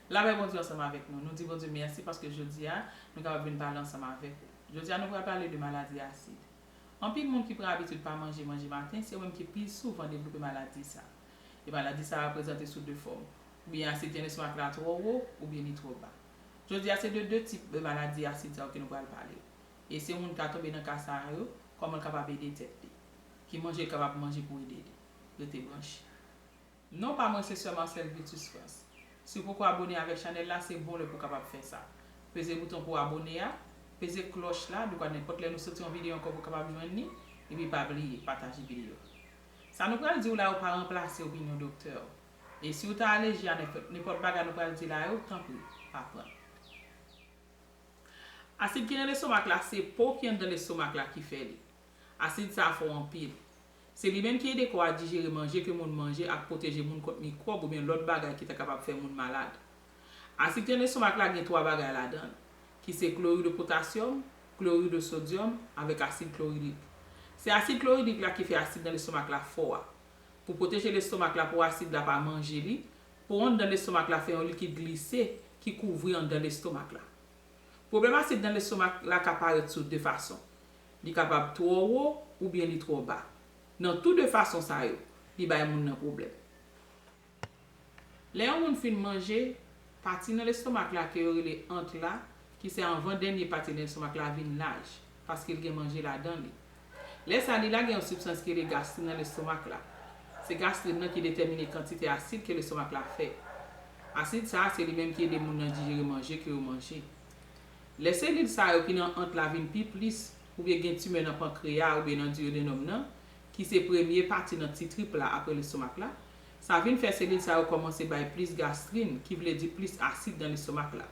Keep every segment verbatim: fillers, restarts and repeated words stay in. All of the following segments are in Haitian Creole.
Lapè Bondye ansanm avèk nou. Nou di Bondye mèsi paske jodi a, nou kapab vin pale ansanm avèk ou. Jodi a, nou pral pale de maladi asid. Anpil moun ki pran abitid pa manje manje maten, se yo menm ki pi souvan devlope maladi sa. E maladi sa a prezante sou de fòm. Oubyen asid grenn lestomak la twò wo, oubyen li twò ba. Jodi a, se de de tip de maladi asid sa yo ke nou pral pale. E si yon moun ka tonbe nan ka sa yo, kòman l kapab ede tèt li? Ki manje l kapab manje pou ede li? Rete branche. Non pa mwen se Sè Marcel Vitus France. Si w poko abone avèk chanèl la, se bon lè pou w kapab fè sa. Peze bouton pou w abone a, peze klòch la, dekwa nenpòt lè nou soti yon videyo ankò pou w kapab jwenn li, epi pa bliye pataje videyo. Sa nou pral di w la yo pa ranplase opinyon doktè w. E si w ta aleji a nenpòt bagay nou pral di la yo, tanpri, pa pran. Asid ki nan lestomak la, se po ki anndan lestomak la ki fè li. Asid sa a fò anpil. Se li menm ki ede kò a dijere manje ke moun manje ak pwoteje moun kont mikwòb oubyen lòt bagay ki ta kapab fè moun malad. Asid ki nan lestomak la gen twa bagay ladan l, ki se klori de potasyòm, klori de sodyòm, avèk asid kloridik. Se asid kloridik la ki fè asid nan lestomak la fò a. Pou pwoteje lestomak la pou asid la pa manje li, po anndan lestomak la fè yon likid glise ki kouvri anndan lestomak la. Pwoblèm asid nan lestomak la ka parèt sou de fason. Li kapab twò wo oubyen li twò ba. Nan tou de fason sa yo, li bay moun nan pwoblèm. Lè yon moun fin manje, pati nan lestomak la ke yo rele ant la, ki se anvan dènye pati nan lestomak la, vin laj, paske l gen manje ladan li. Lè sa, li lage yon sibstans ki rele gastrin nan lestomak la. Se gastrin nan ki detèmine kantite asid ke lestomak la fè. Asid sa a, se li menm ki ede moun nan dijere manje ke yo manje. Lè selil sa yo ki nan ant la vin pi plis, oubyen gen timè nan pankreya oubyen nan diyodenòm nan, ki se premye pati nan ti trip la apre lestomak la, sa vin fè selil sa yo kòmanse bay plis gastrin, ki vle di plis asid nan lestomak la.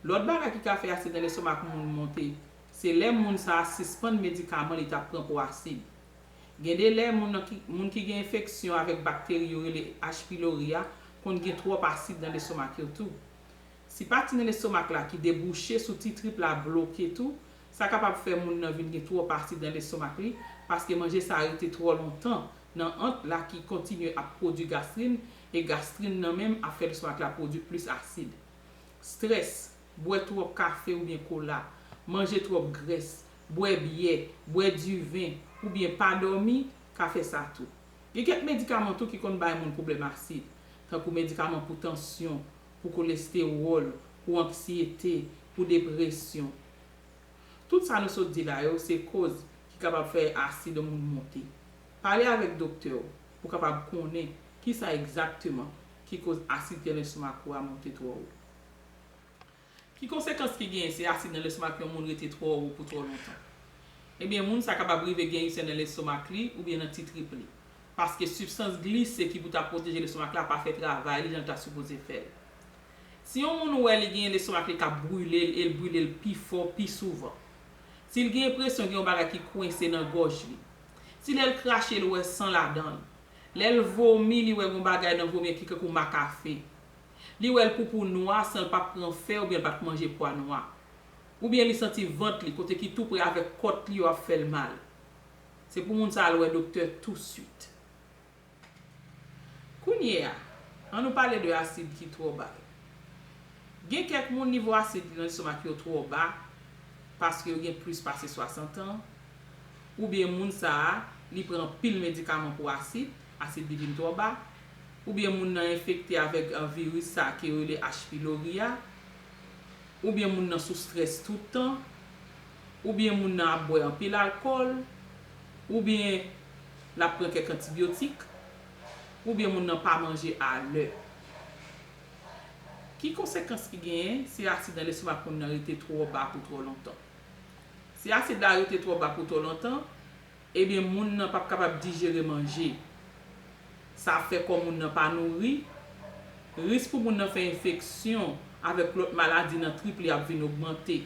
Lòt bagay ki ka fè asid nan lestomak moun monte, se lè moun sa a sispann medikaman li t ap pran pou asid. Gen de lè, moun nan ki, moun ki gen enfeksyon avèk bakteri yo rele H. pylori a konn gen twòp asid nan lestomak yo tou. Si pati nan lestomak la ki debouche sou ti trip la bloke tou, sa kapab fè moun nan vin gen twòp asid nan lestomak li, paske manje sa a rete twò lontan nan ant la ki kontinye ap pwodui gastrin, e gastrin nan menm ap fè lestomak la pwodui plis asid. Strès, bwè twòp kafe oubyen kola, manje twòp grès, bwè byè, bwè diven, oubyen pa dòmi ka fè sa tou. Gen kèk medikaman tou ki konn bay moun pwoblèm asid, tankou medikaman pou tansyon, pou kolestewòl, pou anksiyete, pou depresyon. Tout sa nou sot di la yo, se koz ki kapab fè asid yon moun monte. Pale avèk doktè w pou kapab konnen kisa egzakteman ki koz asid grenn lestomak ou a monte twò wo. Ki konsekans ki genyen si asid nan lestomak yon moun rete twò wo pou twò lontan? Ebyen, moun sa kapab rive gen ilsè nan lestomak li oubyen nan ti trip li, paske sibstans glise ki pou ta pwoteje lestomak la pa fè travay li jan l ta sipoze fè l. Si yon moun ou wè li genyen lestomak li k ap brile l e l brile l pi fò, pi souvan, si l gen enpresyon gen yon bagay ki kwense nan gòj li, si lè l krache l wè san ladan l, lè l vomi li wè gen yon bagay nan vomi an ki kankou makafe, li wè l poupou nwa san l pa t pran fè oubyen l pa t manje pwa nwa, oubyen li santi vant li kote ki tou pre avèk kòt li yo ap fè l mal, se pou moun sa al wè doktè touswit. Kounye a, ann nou pale de asid ki twò ba yo. Gen kèk moun nivo asid nan lestomak yo twò ba paske yo gen plis pase swasant an, oubyen moun sa a, li pran anpil medikaman pou asid, asid li vin twò ba, oubyen moun nan enfekte avèk, eh, viris sa a ke yo rele H. pylori a, oubyen moun nan sou strès tout tan, oubyen moun nan ap bwè anpil alkòl, oubyen l ap pran kèk antibyotik, oubyen moun nan pa manje alè. Ki konsekans ki genyen si asid nan lestomak moun nan rete twò ba pou twò lontan? Si asid la rete twò ba pou twò lontan, ebyen moun nan p ap kapab dijere manje. Sa ap fè kò moun nan pa nouri. Risk pou moun nan fè enfeksyon avèk lòt maladi nan trip li ap vin ogmante.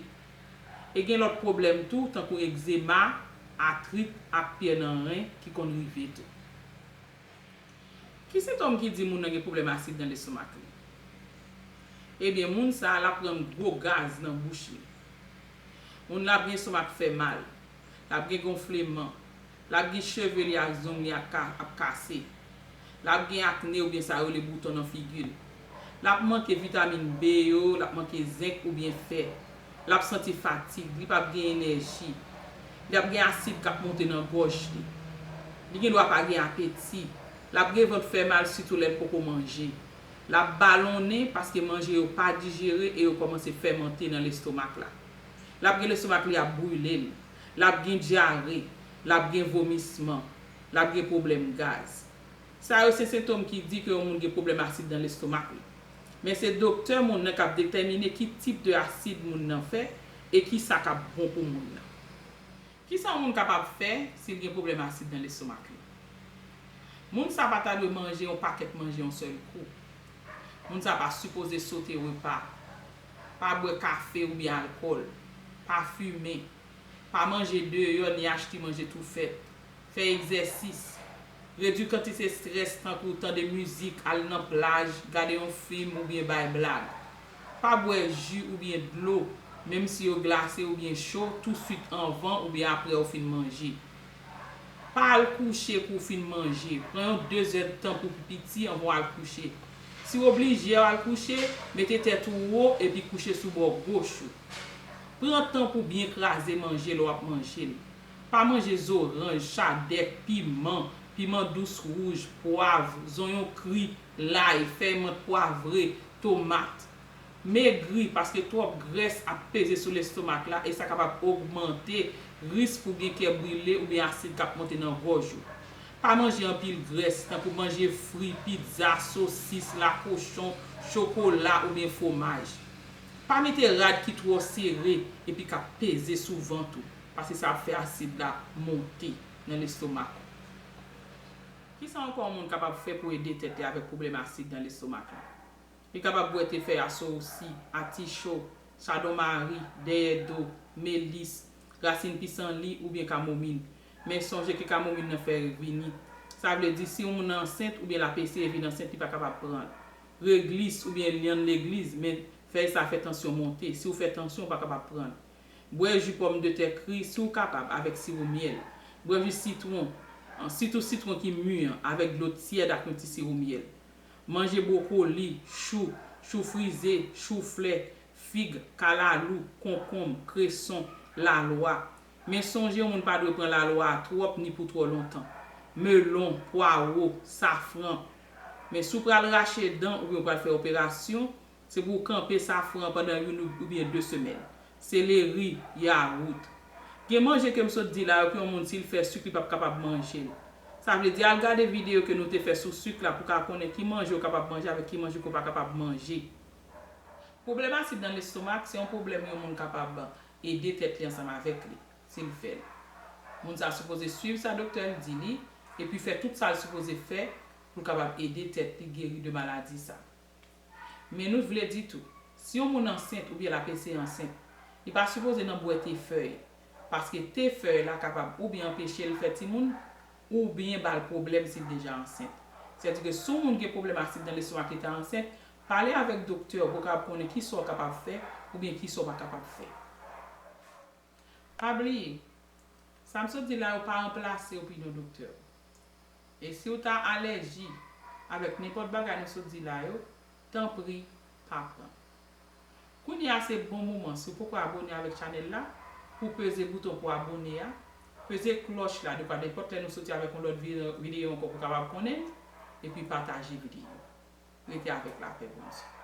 E gen lòt pwoblèm tou, tankou egzema, atrit ak pyè nan ren ki konn rive tou. Ki sentòm ki di moun nan gen pwoblèm asid nan lestomak li? Ebyen, moun sa a, l ap pran gwo gaz nan bouch li. Moun la ap gen lestomak fè mal. L ap gen gonfleman. L ap gen cheve li ak zong li ap ka-, ap kase. L ap gen akne oubyen sa yo rele bouton nan figi l. L ap manke vitamin B yo, l ap manke zenk oubyen fè. L ap santi fatig, li p ap gen enèji. Li ap gen asid k ap monte nan gòj li. Li gen dwa pa gen apeti. L ap gen vant fè mal sitou lè l poko manje. L ap balonnen paske manje yo pa dijere e yo kòmanse fèmante nan lestomak la. L ap gen lestomak li ap brile l. L ap gen dyare. L ap gen vomisman. L ap gen pwoblèm gaz. Sa yo se sentòm ki di ke yon moun gen pwoblèm asid nan lestomak li. Men se doktè moun nan k ap detèmine ki tip de asid moun nan fè e kisa k ap bon pou moun nan. Kisa yon moun kapab fè si l gen pwoblèm asid nan lestomak li? Moun sa pa ta dwe manje yon pakèt manje yon sèl kou. Moun sa pa sipoze sote repa. Pa bwè kafe oubyen alkòl. Pa fimen. Pa manje deyò ni achte manje tou fèt. Fè egzèsis. Redui kantite estrès tankou tande mizik, al nan plaj, gade yon fim oubyen bay blag. Pa bwè ji oubyen dlo, menm si yo glase oubyen cho, touswit anvan oubyen apre w fin manje. Pa al kouche kou w fin manje. Pran yon de zèdtan pou pi piti anvan w al kouche. Si w oblije al kouche, mete tèt ou wo epi kouche sou bò goch ou. Pran tan pou w byen kraze manje lè w ap manje l. Pa manje zoranj, chadèk, piman, piman dous wouj, pwav, zonyon kri, lay, fèy mant pwavre, tomat. Megri, paske twòp grès ap peze sou lestomak la e sa kapab ogmante risk pou gen kè brile oubyen asid k ap monte nan gòj ou. Pa manje anpil grès, tankou manje fri, pizza, sosis, lakochon, chokola oubyen fwomaj. Pa mete rad ki twò sere epi k ap peze sou vant ou, paske sa ap fè asid la monte nan lestomak ou. Kisa ankò yon moun kapab fè pou ede tèt li avèk pwoblèm asid nan lestomak la? Li kapab bwè te fèy asowousi, aticho, chadonmari, dèyè do, melis, rasin pisangli oubyen kamomin. Men sonje ke kamomin nan fè rinit. Sa vle di si yon moun ansent oubyen l ap eseye vin ansent, li pa kapab pran l. Reglis oubyen lyann legliz, men fèy sa fè tansyon monte. Si w fè tansyon, ou pa kapab pran l. Bwè ji pòmdetè kri si w kapab avèk siwo myèl. Bwè ji sitwon, sitou sitwon ki mi an, avèk dlo tyèd ak yon ti siwo myèl. Manje bwokoli, chou, chou frize, chouflè, fig, kalalou, konkonm, kreson, lalwa. Men sonje yon moun pa dwe pran lalwa a twòp ni pou twò lontan. Melon, pwawo, safran. Men si w pral rache dan oubyen w pral fè operasyon, se pou w kanpe safran an pandan youn oubyen de semèn. Seleri, yawout. Gen manje ke m sot di la yo ke yon moun si l fè sik li p ap kapab manje l. Sa vle di al gade videyo ke nou te fè sou sik la pou w ka konnen ki manje w kapab manje avèk ki manje ke w pa kapab manje. Pwoblèm asid nan lestomak se yon pwoblèm yon moun kapab ede tèt li ansanm avèk li si l fè l. Moun sa sipoze swiv sa doktè l di li epi fè tout sa l sipoze fè pou l kapab ede tèt li geri de maladi sa. Men nou vle di tou, si yon moun ansent oubyen l ap eseye ansent, li pa sipoze nan bwè te fèy, paske te fèy la kapab oubyen anpeche l fè timoun, oubyen ba l pwoblèm si l deja ansent. Sètadi ke si yon moun gen pwoblèm asid nan lestomak li ta ansent, pale avèk doktè w pou w kapab konnen kisa w kapab fè oubyen kisa w pa kapab fè. Pa bliye, sa m sot di la yo pa ranplase opinyon doktè w. E si w ta alèji avèk nenpòt bagay nou sot di la yo, tanpri pa pran. Kounye a se bon moman, si w poko abòne avèk chanèl la, pou w peze bouton pou abòne a, peze klòch la, dekwa nenpòt lè nou soti avèk yon lòt vide-, videyo ankò pou w kapab konnen, epi pataje videyo. Rete avèk lapè Bondye.